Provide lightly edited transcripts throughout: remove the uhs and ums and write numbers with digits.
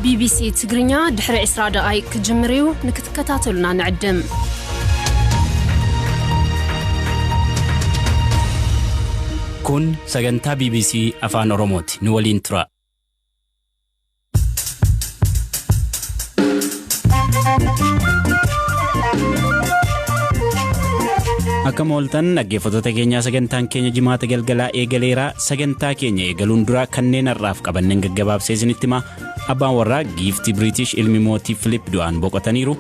ቢቢሲ ትግርኛ ድሕሪ 20 ደቓይቅ ክጅምር እዩ። ንክትከታተሉና ንዕድም። Kun sagantaa BBC Afaan Oromooti. Nu waliin tura. Akkam ooltan, dhaggeeffattoota keenyaa. Sagantaan keenya Jimaata galgalaa eegaleeraa. Sagantaa keenya eegaluun dura kanneen har'aaf qabanneen gaggabaabsee isinitti himaa. Abbaan warraa giiftii Biriitish, ilmi mootii Filiip, du'aan boqotaniiru.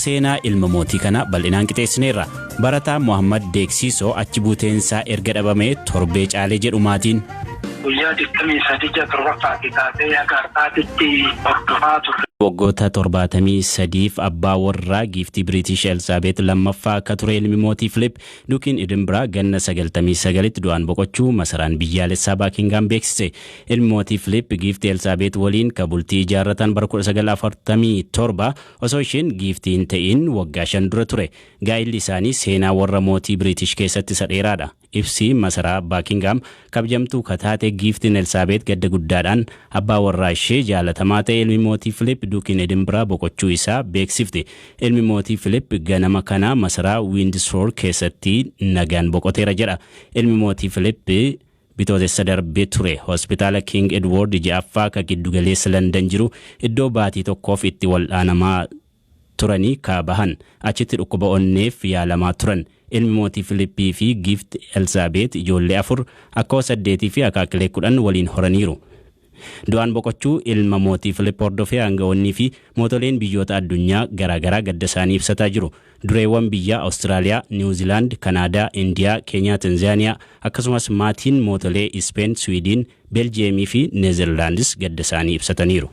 Seenaa ilma mootii kana bal'inaan qixeessineerra. Barataa Mohammad Deeksisoo achi buuteensaa erga dhabamee torbee caalee jedhu maatiin. Guyyaa 23 ji'a torbaffaati kaasee haga har'aatitti hordofaa turre. Waggoota 73f abbaa warraa giiftii Biriitish Elsaabeet Lammaffaa akka ture ilmi mootii Filiip, Dukiin Edinbiraa, ganna 99tti du'aan boqochuu masaraan biyyaalessaa Baakingaam beeksise. Ilmi mootii Filiip giiftii Elsaabeet waliin ka bultii ijaarratan bara 1947, osoo isheen giiftii hin ta'in waggaa 5 dura ture. Gaa'illi isaanii seenaa warra mootii Biriitish keessatti isa dheeraadha. Ibsi masaraa Baakingaam, kabajamtuu kataate giiftiin Elsaabeet gadda guddaadhaan abbaa warraa ishee jaalatamaa ta'e ilmi mootii Filiip, Dukiin Edinbiraa, boqochuu isaa beeksifte. Ilmi mootii Filiip ganama kana masaraa Wiindisoor keessatti nagaan boqoteera jedha. Ilmi mootii Filiip Bitootessa darbee ture hospitaala King Edward Ja'affaa ka giddugaleessa Landan jiru iddoo baatii tokkoof itti wal'aanamaa turanii ka bahan. Achitti dhukkuba onneef yaalamaa turan. Ilmi mootii Filippii fi giifti Elsaabeet ijoollee afur, akkoo saddeetii fi akaakilee 10 waliin horaniiru. Du'aan boqochuu ilma mootii Filiip hordofee aanga'oonnii fi mootoleen biyyoota addunyaa garaagaraa gadda isaanii ibsataa jiru. Dureewwan biyya Awustiraaliyaa, Niwuziilaand, Kanaadaa, Indiyaa, Keenyaa, Tanzaaniyaa, akkasumas maatiin mootolee Ispeen, Swiidin, Beeljiyeemii fi Neezerlaandis gadda isaanii ibsataniiru.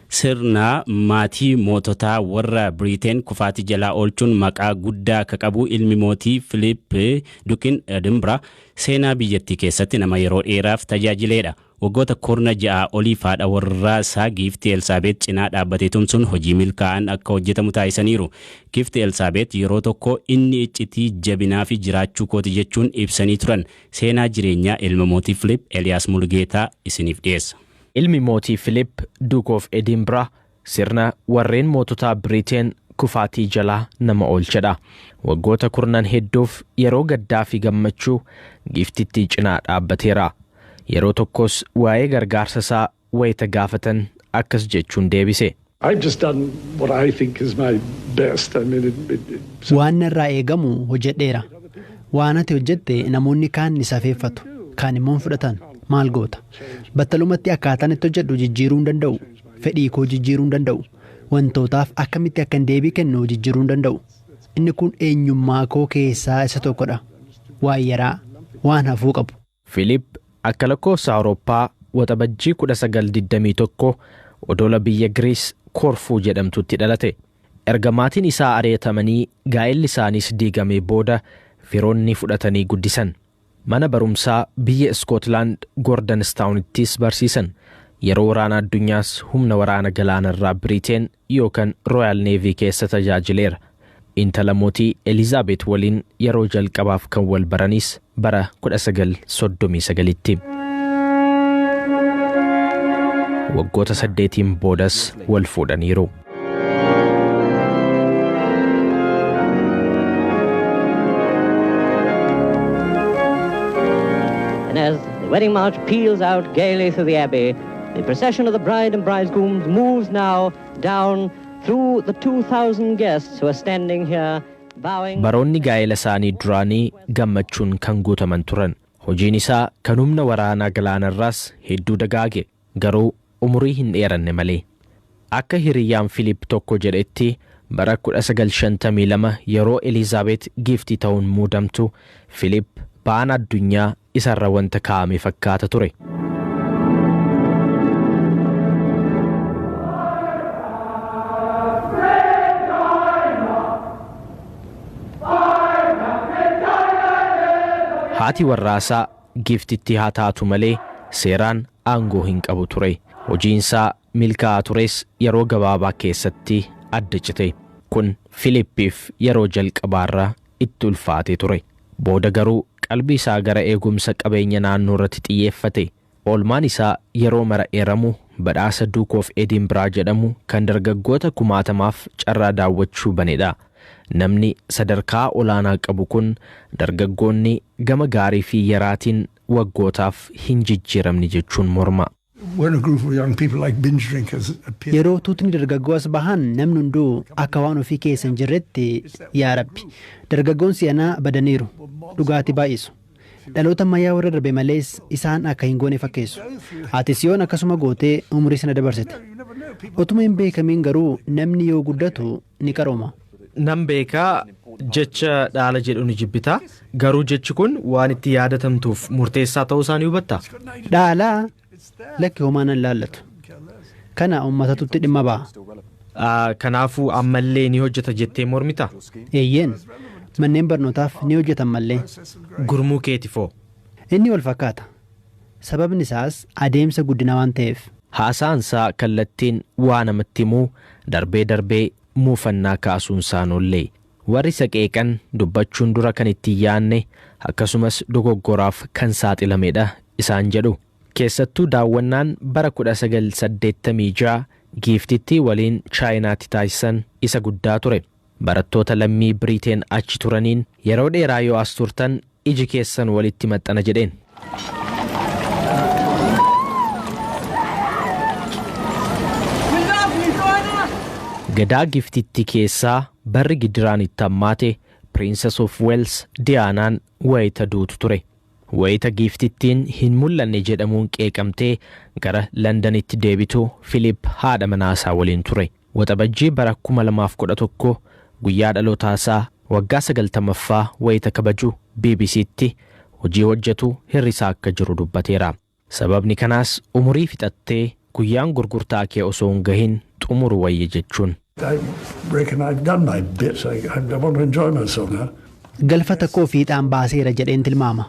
Sirna maatii moototaa warra Biriiteen kufaatii jalaa oolchuun maqaa guddaa akka qabu ilmi mootii Filiip, Dukin Edinbira, seenaa biyyattii keessatti nama yeroo dheeraaf tajaajileedha. Waggoota kurna 6 oliif haadha warraa isaa giiftii Elsaabeet cinaa dhaabbatee tumsuun hojii milkaa'aan akka hojjetamu taasisaniiru. Giiftii Elsaabeet yeroo tokko "inni iccitii jabinaa fi jiraachuu kooti" jechuun ibsanii turan. Seenaa jireenyaa ilma mootii Filiip Eliyaas Mulugeetaa isiniif dhiyeessa. Ilmi mootii Filiip, Duke of Edinburgh, sirna warreen moototaa Biriiteen kufaatii jalaa nama oolchedha. Waggoota kurnan hedduuf yeroo gaddaa fi gammachuu giiftittii cinaa dhaabbateera. Yeroo tokkos waa'ee gargaarsa isaa wayita gaafatan akkas jechuun deebise. I've just done what I think is my best. I mean, it Waan narraa eegamu hojjedheera. Waan ati hojjette namoonni kaan ni safeeffatu, kaan immoo hin fudhatan. Maal goota? Battalumatti akkaataan itti hojjedhu jijjiiruu hin danda'u. Fedhii koo jijjiiruu hin danda'u. Wantootaaf akkamitti akkan deebii kennu jijjiiruu hin danda'u. Inni kun eenyummaa koo keessaa isa tokkodha. Waan yaraa, waan hafuu qabu. Filiip akka lakkoofsa Awurooppaa Waxabajjii 1921 odola biyya Giriis Korfuu jedhamtutti dhalate. Erga maatiin isaa ari'atamanii gaa'elli isaaniis diigamee booda firoonni fudhatanii guddisan. Mana barumsaa biyya Iskootlaand Goordanstaawunittis barsiisan. Yeroo waraana addunyaas humna waraana galaanarraa Biriiteen yookaan Royal Navy keessa tajaajileera. Intala mootii Elizaabeet waliin yeroo jalqabaaf kan wal baranis bara 1939tti. Waggoota 8n boodas wal fuudhaniiru. And as the wedding march peals out gaily through the abbey, the procession of the bride and bridegrooms moves now down through the 2,000 guests who are standing here bowing. Baroonni gaa'ela isaanii duraanii gammachuun kan guutaman turan. Hojiin isaa kan humna waraanaa galaanarraas hedduu dagaage, garuu umurii hin dheeranne malee. Akka hiriyyaan Filiip tokko jedhetti, bara 1952 yeroo Elizaabeet giiftii ta'uun muudamtu, Filiip ba'aan addunyaa isarra wanta kaa'ame fakkaata ture. Haati warraasaa giiftittii haa taatu malee seeraan aangoo hin qabu ture. Hojiinsaa milkaa'aa tures yeroo gabaabaa keessatti adda cite. Kun Filiippiif yeroo jalqabaarra itti ulfaatee ture. Booda garuu Qalbii isaa gara eegumsa qabeenya naannoo irratti xiyyeeffate. Oolmaan isaa yeroo mara eeramu badhaasa Duke of Edinburgh jedhamu kan dargaggoota kumaatamaaf carraa daawwachuu banedha. Namni sadarkaa olaanaa qabu kun dargaggoonni gama gaarii fi yaraatiin waggootaaf hin jijjiiramne jechuun morma. When a group of young people like binge drinkers appear, Yeroo tuutni dargaggoo as bahan, namni hunduu akka waan ofii keessa hin jirretti. Yaa Rabbi, dargaggoon si'anaa badaniiru, dhugaatii baay'isu. Dhaloota ammayyaa warra darbe malees isaan akka hin goone fakkeessu. Atis yoon akkasuma gootee umurii sana dabarsite. Otuma hin beekamiin garuu namni yoo guddatu ni qarooma. Nan beekaa, jecha dhaala jedhu ni jibbita, garuu jechi kun waan itti yaadatamtuuf murteessaa ta'uu isaa ni hubatta. Dhaalaa? Lakki, homaa nan laallatu. Kana uummatatutti dhimma ba'a. Kanaafuu ammallee ni hojjeta jettee mormita? Eeyyeen, manneen barnootaaf ni hojjetan mallee. Gurmuu keetifoo? Inni wal fakkaata. Sababni isaas adeemsa guddina waan ta'eef. Haasaansaa kallattiin waa namatti himuu, darbee darbee muufannaa kaasuun isaan oollee. Warri isa qeeqan dubbachuun dura kan itti yaanne, akkasumas dogoggoraaf kan saaxilamedha isaan jedhu. Keessattuu daawwannaan bara 1986 giiftittii waliin Chaayinaatti taasisan isa guddaa ture. Barattoota lammii Biriiteen achi turaniin, "Yeroo dheeraa yoo as turtan iji keessan walitti maxxana," jedheen. Gadaa giftittii keessaa barri gidiraan itti hammaate Princess of Wales Diyaanaan wayita duutu ture. Wayita giiftittiin hin mul'anne jedhamuun qeeqamtee gara Londanitti deebitu Filiip haadha manaasaa waliin ture. Waxabajjii bara 2011 guyyaa dhalootaa waggaa 90ffaa wayita kabaju BBCtti hojii hojjetu hir'isaa akka jiru dubbateera. Sababni kanaas umurii fixattee guyyaan gurgurtaa kee osoo hin gahin xumuru wayya jechuun. I reckon I've done my bit. I want to enjoy myself now. Galfata koo fiixaan baaseera jedheen tilmaama.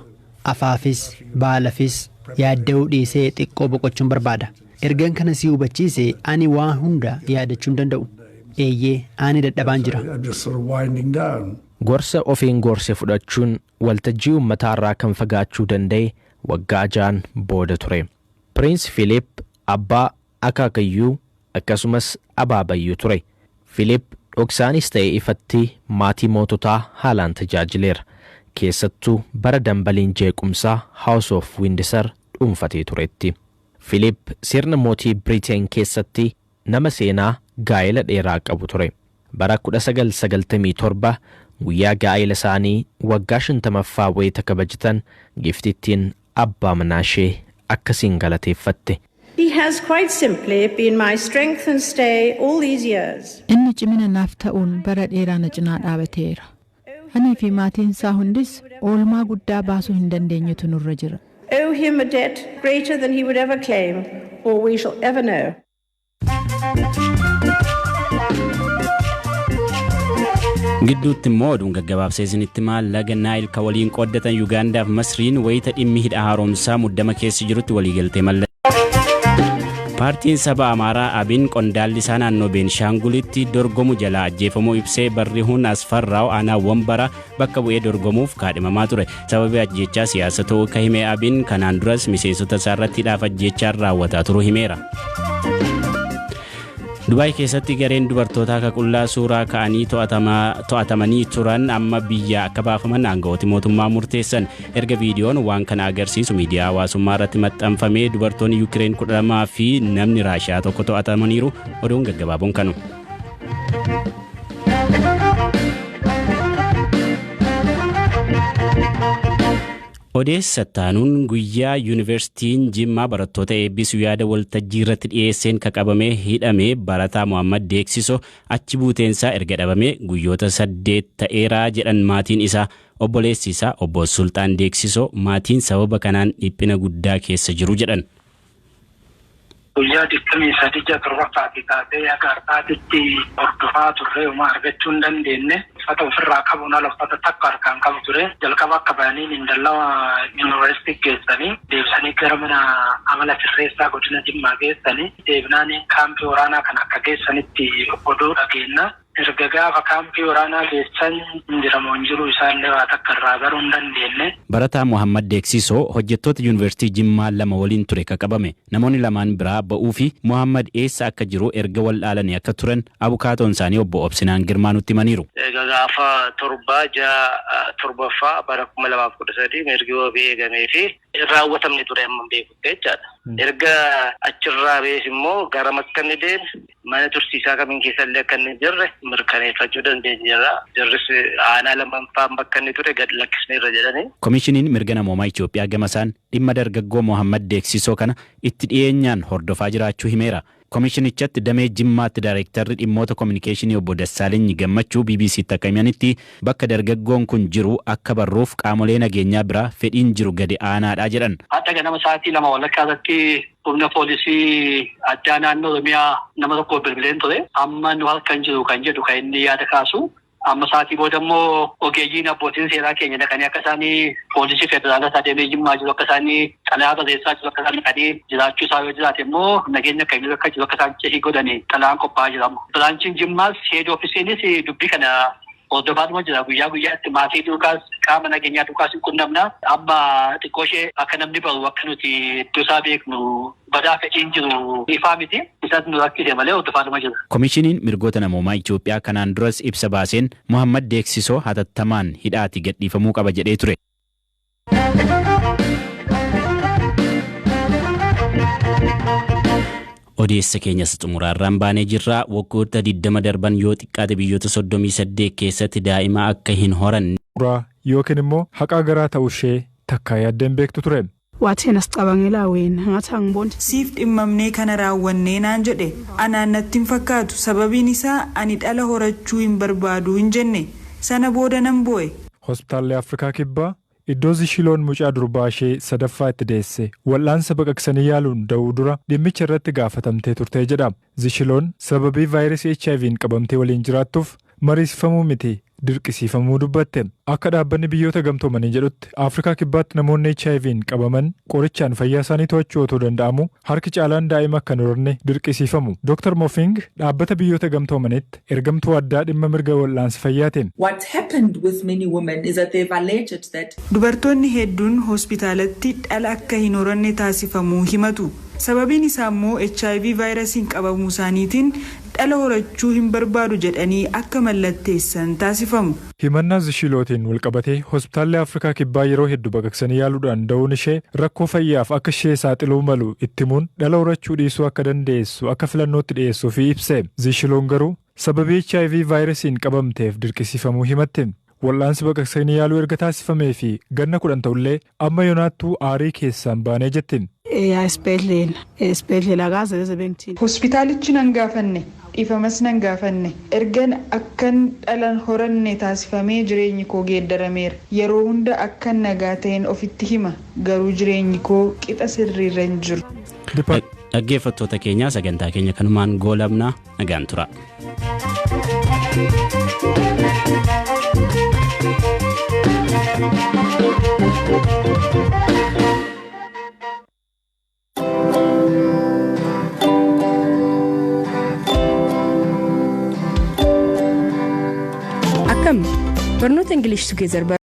Afaafis baalafis yaadda'uu dhiisee xiqqoo boqochuun barbaada. Ergan kana si hubachiise, ani waa hunda yaadachuu hin danda'u. Eeyyee, ani dadhabaan jira. I'm just sort of winding down. Gorsa ofiin gorse fudhachuun waltajjii uummataarraa kan fagaachuu danda'e waggaa 6n booda ture. Piriins Filiip abbaa, akaakayyuu, akkasumas abaabayyuu ture. Filiip dhoksaanis ta'e ifatti maatii moototaa haalaan tajaajileera. Keessattuu bara dambaliin jeequmsaa House of Windsor dhuunfatee turetti. Filiip sirna mootii Biriteen keessatti nama seenaa gaa'ela dheeraa qabu ture. Bara 1997 guyyaa gaa'ela isaanii waggaa 50ffaa wayita kabajatan giftittiin abbaa manaa ishee akkasiin galateeffatte. He has quite simply been my strength and stay all these years. Inni cimina naaf ta'uun bara dheeraa na cinaa dhaabateera. Anii fi maatiin isaa hundis oolmaa guddaa baasuu hin dandeenyetu nurra jira. Owe him a debt greater than he would ever claim or we shall ever know. Gidduutti immoo oduun gaggabaabsee isinitti maallaqa Naayil ka waliin qooddatan Yuugaandaaf Masriin wayita dhimmi hidha haaromsaa muddama keessa jirutti waliigaltee mallattee. Paartiin saba Amaaraa Abiin qondaalli isaa naannoo Beenishaangulitti dorgomu jalaa ajjeefamuu ibsee. Barrihuun Asfarraaw aanaa Wambara bakka bu'ee dorgomuuf kaadhimamaa ture. Sababii ajjechaa siyaasa ta'uu akka hime Abiin kanaan duras miseensota isaa irratti hidhaaf ajjechaan raawwataa turuu himeera. Dubaay keessatti gareen dubartootaa kaqullaa suuraa ka'anii to'atamanii turan amma biyya akka baafaman aangawooti mootummaa murteessan. Erga viidiyoon waan kana agarsiisu miidiyaa hawaasummaa irratti maxxanfamee dubartoonni Yukireen 12 fi namni Raashiyaa tokko to'atamaniiru. Oduun gaggabaaboon kanu. Odeessa taanuun, guyyaa Yuunivarsiitiin Jimmaa barattoota eebbisuu yaada waltajjii irratti dhiyeesseen kaqabamee hidhame barataa Mohammad Deeksisoo achi buuteensaa erga dhabame guyyoota 8 ta'eeraa jedhan maatiin isaa. Obboleessi isaa obbo Sulxaan Deeksisoo maatiin sababa kanaan dhiphina guddaa keessa jiru jedhan. Guyyaa 23 ji'a torbaffaati kaasee haga har'aatitti hordofaa turre, homaa argachuu hin dandeenye. Uffata ofirraa qabuun ala uffata takka harkaan qabu ture. Jalqaba akka bayaniin hin dallawa yuunivarsiitii geessanii, deebisanii gara mana amala sirreessaa godina Jimmaa geessanii, deebinaan kaampii waraanaa kana akka geessanitti oduu dhageenna. Erga gaafa kaampii waraanaa geessan jiramoo hin jiru isaallee waa takka irraa baruu hin dandeenye. Barataa Muhammad Deeksisoo hojjettoota Yuunivarsiitii Jimmaa lama waliin ture ka qabame. Namoonni lamaan biraa ba'uu fi Muhammad eessa akka jiru erga wal dhaalanii akka turan abukaatoon isaanii obbo Obsinaan Girmaa nutti himaniiru. Egaa gaafa 7/6/7 bara 2013 mirgi wabii eegamee fi raawwatamni ture amma beekutti jechaadha. Erga achirraa ba'es immoo gara akka inni deeme mana tursiisaa kamiin keessallee akka inni jirre mirkaneeffachuu dandeenyeerra. Jirris aanaa lammaffaan bakka inni ture gad lakkisneerra jedhanii. Komishiniin mirga namoomaa Itoophiyaa gama isaan dhimma dargaggoo Muhammad Deeksisoo kana itti dhiyeenyaan hordofaa jiraachuu himeera. Komishinichatti damee Jimmaatti daayirektarri dhimmoota kominikeeshinii obbo Dassaaleny Gammachuu BBCtti akka himanitti, bakka dargaggoon kun jiru akka barruuf qaamolee nageenyaa biraa fedhiin jiru gadi aanaadha jedhan. Har'a ganama sa'aatii 2:30 irratti humna poolisii addaa naannoo Oromiyaa nama tokkoof bilbileen ture. Amma nu harka hin jiru kan jedhu kan inni yaada kaasu. Amma sa'aatii booda immoo ogeeyyiin abbootiin seeraa keenya dhaqanii akka isaanii poolisii federaalaa deemee Jimmaa jiru akka isaanii xalayaa barreessaa jiru akka isaan dhaqanii jiraachuu isaa yoo jiraate immoo nageenya akkamii akka jiru akka isaan check godhanii xalayaan qophaa'aa jira. Biraanchiin Jimmaas head officeiinis dubbii kana hordofaatuma jira. Guyyaa guyyaatti maatii duukaas qaama nageenyaa duukaas hin qunnamna. Amma xiqqoo ishee akka namni baru akka nuti iddoo isaa beeknu badaa fedhiin jiru ifaa miti. Isas nu rakkise malee hordofaatuma jira. Komishiniin mirgoota namoomaa Itoophiyaa kanaan duras ibsa baaseen Muhammad Deeksisoo hatattamaan hidhaati gadhiifamuu qaba jedhee ture. Odeessa keenyas xumuraarraan baanee jirra. Waggoota 20 darban yoo xiqqaate biyyoota 38 keessatti daa'ima akka hin horanne. Yookiin immoo haqaa garaa ta'uu ishee takkaa yaaddeen beektu ture. Wathi yena sicabangela wena, ngathi angiboni. Siif dhimmamnee kana raawwannee naan jedhe. Anaan natti hin fakkaatu, sababiin isaa ani dhala horachuu hin barbaadu hin jenne. Sana booda nan boo'e. Hospitaalli Afrikaa Kibbaa iddoo Zishiloon mucaa durbaa ishee sadaffaa itti deesse wal'aansa baqaqsanii yaaluun da'uu dura dhimmicha irratti gaafatamtee turtee jedha. Zishiloon sababii vaayirasii HIV'n qabamtee waliin jiraattuuf mariisifamuu miti, dirqisiifamuu dubbatte. Akka Dhaabbanni Biyyoota Gamtoomanii jedhutti, Afrikaa Kibbaatti namoonni HIV'n qabaman qorichaan fayyaa isaanii to'achuu otoo danda'amu harki caalaan daa'ima akka hin horanne dirqisiifamu. Dr. Mofing Dhaabbata Biyyoota Gamtoomanitti ergamtuu addaa dhimma mirga wal'aansa fayyaati. What's happened with many women is that they've alleged that Dubartoonni hedduun hospitaalatti dhala akka hin horanne taasifamuu himatu. Sababiin isaa immoo HIV vaayirasiin qabamuu isaaniitiin dhala horachuu hin barbaadu jedhanii akka mallatteessan taasifamu. Himannaa Zishilootiin walqabatee hospitaalli Afrikaa Kibbaa yeroo hedduu baqaqsanii yaaluudhaan da'uun ishee rakkoo fayyaaf akka ishee saaxiluu malu itti himuun dhala horachuu dhiisuu akka dandeessu akka filannootti dhiyeessuu fi ibse. Zishiloon garuu sababii HIV vaayirasiin qabamteef dirqisiifamuu himatte. Wal'aansi baqaqsanii yaaluu erga taasifamee fi ganna 10 ta'ullee amma yoonaattuu aarii keessaan baanee jetti. Eya esibhedlela, esibhedlela akaze beze bengithini. Hospitaalichi nan gaafanne, dhiifamas nan gaafanne. Ergan akkan dhala hin horanne taasifamee jireenyi koo geeddarameera. Yeroo hunda akkan nagaa ta'en ofitti hima, garuu jireenyi koo qixa sirriirra hin jiru. Dhaggeeffattoota keenya, sagantaa keenya kanumaan goolabna, nagaan tura. Akkam, barnoota English Together.